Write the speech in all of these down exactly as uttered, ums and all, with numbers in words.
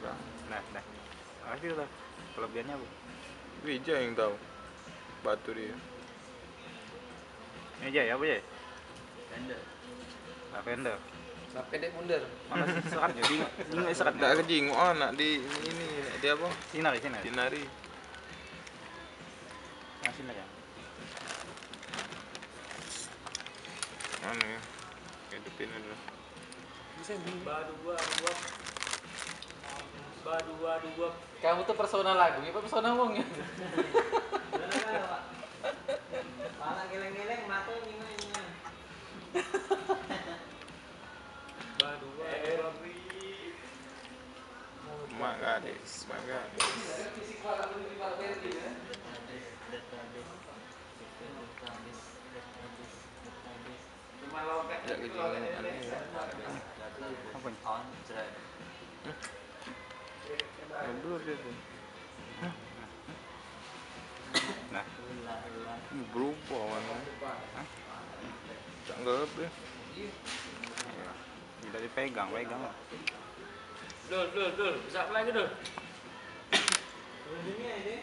Nah, nah. Apa sih itu? Kelebihannya apa? Wija yang tahu. Batu dia. Ini aja ya, apa ya? Fender. Lavender. Lah, pendek mundur. Mana sih serat jadi? Ini serat. Tak kejingok ah, nak di ini, nak di apa? Sinar, sinar. Sinari. Nah, sinar ya. Anu ya. Hidupin dulu. Badua, dua. Badua, dua. Kamu tuh persona lagu, apa persona wong ya? Pala geleng-geleng, mato nyingo-nyingo. Badua, dua. Mak gadis, mak gadis. Jak ke sini, anu ya. Apa ni? Ngeblur dia tu. Nah. Ini berubah warna. Hah? Tak gelap dia. Iya. Tidak dipegang, pegang. Dul, dul, dul. Besar lagi, dul. Nah, ini.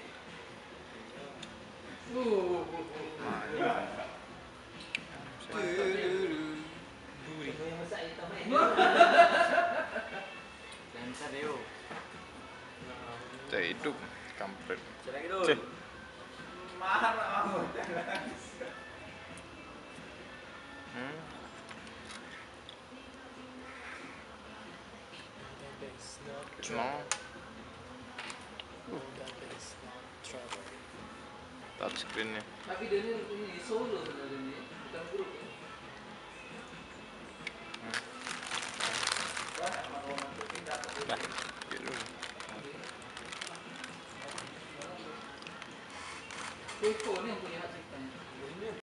Tak hidup, kampret. Cek. Hmm. Kenal. Touchscreen nya. Tapi dia ni, ni solo sebenarnya ni, bukan grup ya. Hmm. Nah, gitu. Keko ni yang punya hak cipta.